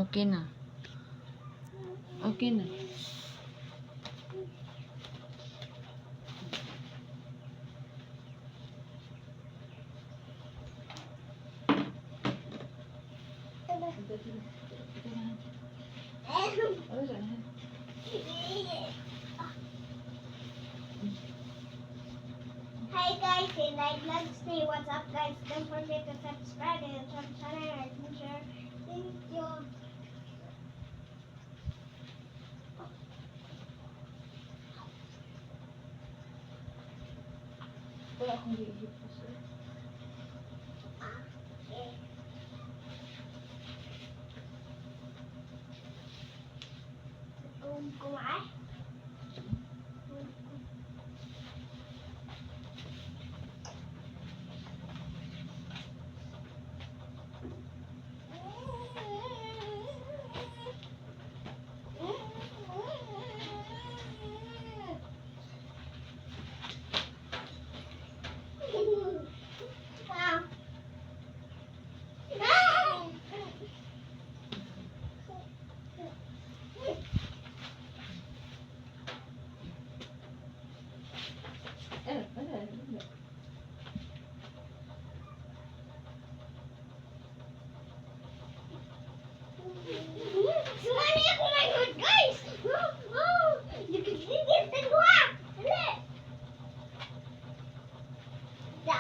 Okay na. Okay na. Hi guys, and I vlog today. What's up, guys? Don't forget to subscribe and channel and share. Thank you. Wala akong giihip. Okay. Kumain. Eh, wala. Sumali ako ngayon, guys! Oh, nagigigil tagwa! Dali! Da!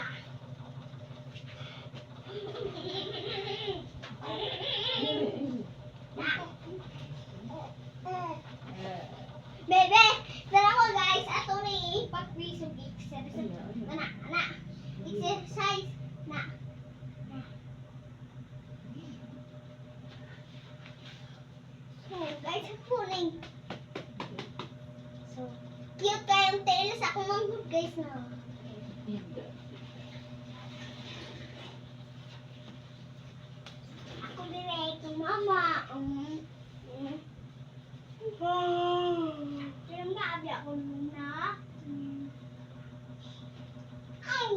Bebe, dala ko, guys, ato ni ipag-quiz og exercise. Ana, ana. Exercise na. Na. So, guys, ang. So, cute kayong tail sa akong manghod, guys, no. Ako dire kay mama. Pero nga abi ako na. Ay.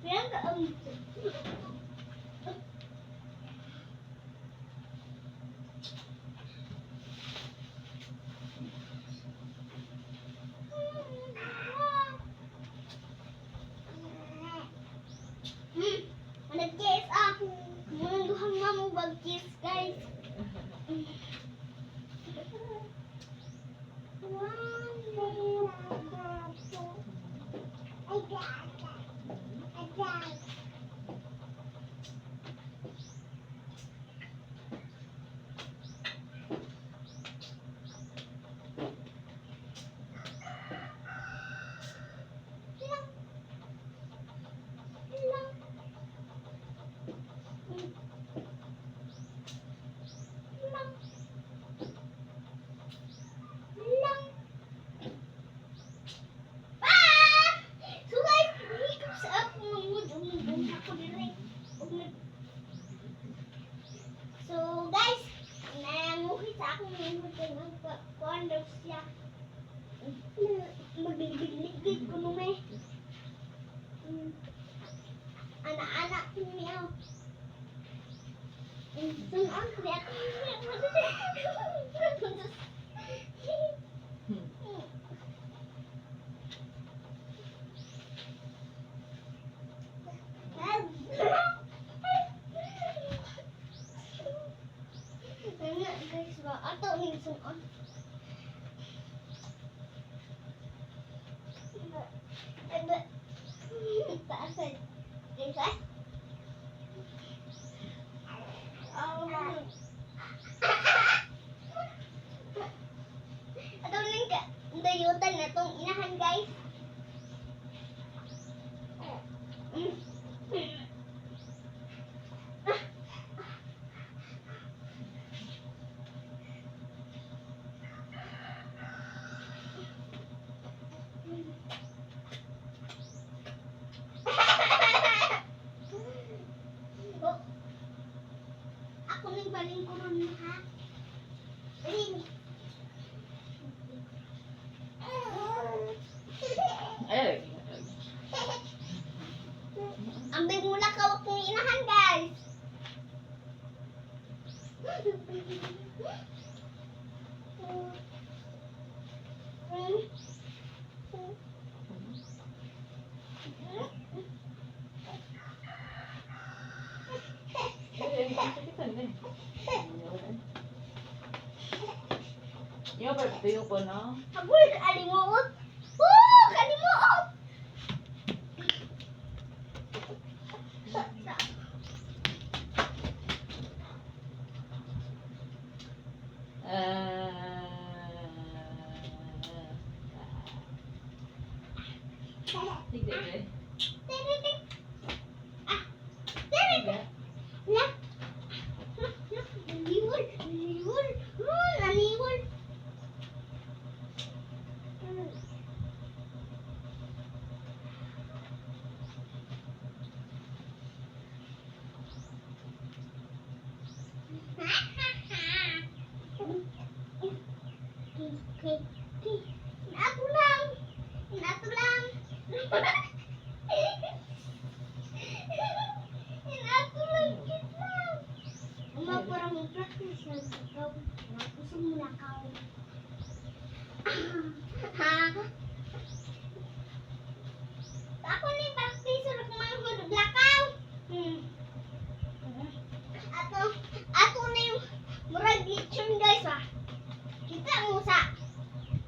Pero nga Nag-kiss ah. Munang duhang mamo bag-kiss, guys. Ah! So guys, hikap sa ako ng mood. Umubong ako dire. So guys, nanguhit sa akong manghud kay nagkuan daw siya. Magligid-ligid ko nung may. Ana-ana ko niya. Sunan ko niya. Ano, guys ba? Ato ning sunon. Taas ay. Guys, ay. Ato ning ka dayutan na tong inahan, guys. Oh. Ako ning balingkuron ha. Dali. Ay. Ambig mo na kawak ng inahan, guys. Eh, sakitan eh. Yo, pero tuyo ko no. Habol, alimuot. Oh, kalimuot. Sige, eh. Ah, Sige. Na. Naniwol, naniwol, naniwol. Okay, okay. Nato lang. Nato lang. Nato lang, cute lang. Uma parang mo practice sa ikaw. Gusto mo na ka. Ha? Ako ni practice sa manghud lakaw. Ato, ato na yung murag lechon, guys, ah. Kita mo sa.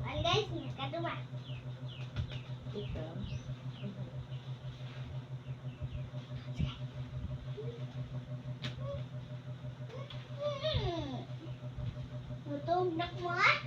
Ano, guys, nagkaduwa. Ikaw. Gutom na ko ah.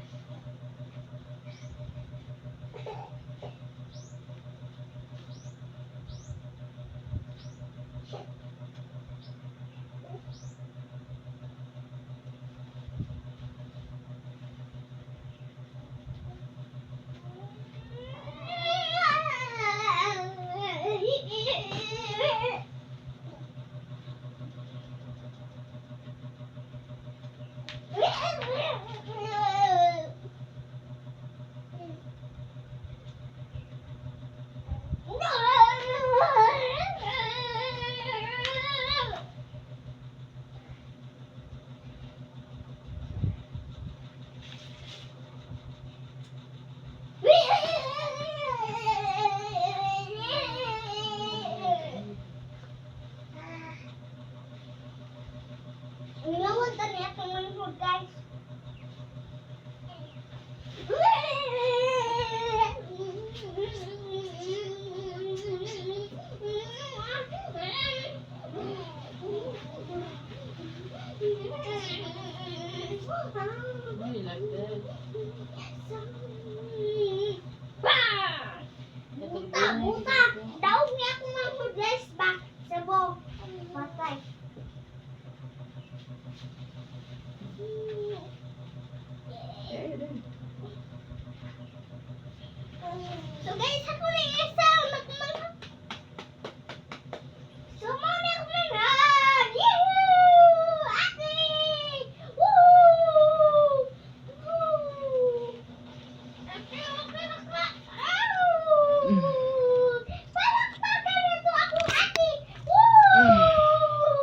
Minawag ka niya kung manhod, guys. Why you like that? Buta, buta. Daog niya akong manghod, guys, ba? Sabog. Patay. Eh, eh. So guys, ako na isa.